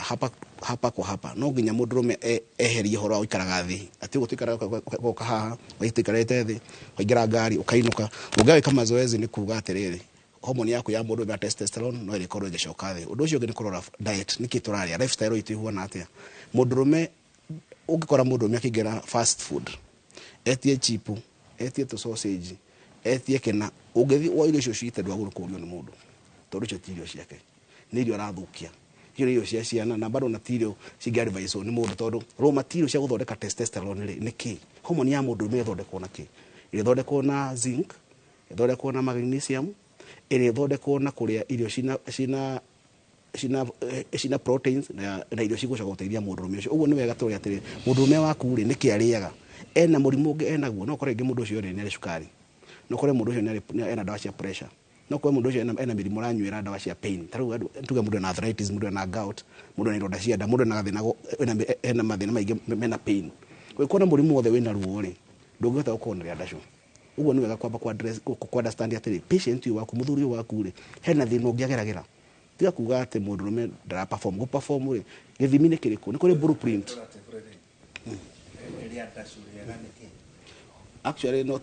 Hapa hapa kwa hapa no nginya mũndũrũme eherie ũhoro wa gũikaraga thĩ, atĩ ũguo tũikaraga ũgoka haha ũikaraga thĩ, ũkaingĩra ngari, ũkainũka. Ũngĩaga gwĩka mazoezi, nĩ kuga atĩrĩrĩ, hormone yaku ya mũndũ ya testosterone no ĩrĩkorwo ĩgĩcoka thĩ. Ũndũ ũcio ũngĩ nĩ kũrora diet, nĩkĩ tũrarĩa, lifestyle itũ ihuana atĩa. Mũndũrũme, ũngĩkora mũndũrũme akĩingĩra fast food, etie chipu, etie tũ sausage, etie kĩna, ũngĩthiĩ wa irio icio ciite, ndwagĩrĩirwo kũũrio nĩ mũndũ, tondũ icio ti irio ciake, nĩ irio arathũkia. Icio nĩ irio cia ciana na bado na ti irio cingĩ advised nĩ mũndũ, tondũ raw material cia gũthondeka testosterone rĩ, nĩ kĩ? Hormone ya mũndũrũme ĩthondekwo na kĩ? Ĩthondekwo na zinc, ĩthondekwo na magnesium, ĩrĩa ĩthondekwo na kũrĩa irio cina proteins na irio cigũcoka gũteithia mũndũrũme ũcio. Ũguo nĩ wega tũrĩ atĩrĩ, mũndũrũme waku rĩ, nĩkĩ arĩaga? Ena mũrimũ ũngĩ enaguo? No ũkore rĩngĩ mũndũ ũcio rĩ, nĩ arĩ cukari, no ũkore mũndũ ũcio ena ndawa cia pressure, no ũkore mũndũ ũcio ena mĩrimũ aranyuĩra ndawa cia pain. Ta rĩu tuge mũndũ ena arthritis, mũndũ ena gout, mũndũ ena ironda cia nda, mũndũ ena gathĩna ena mathĩna maingĩ mena pain. Ũngĩkorwo na mũrimũ wothe wĩna ruo rĩ, ndũngĩhota gũkorwo na rĩa ndacũ. Ũguo nĩ wega kwamba ku understand atĩrĩ, patient ũyũ waku, mũthuri ũyũ waku rĩ, hena thĩna ũngĩ ageragĩra. Tiga kuga atĩ mũndũrũme ndara perform. Gũ perform rĩ, gĩthimi nĩ kĩrĩkũ? Nĩ kũrĩ blueprint. Rĩa ndacũ rĩega nĩ kĩ? Actually no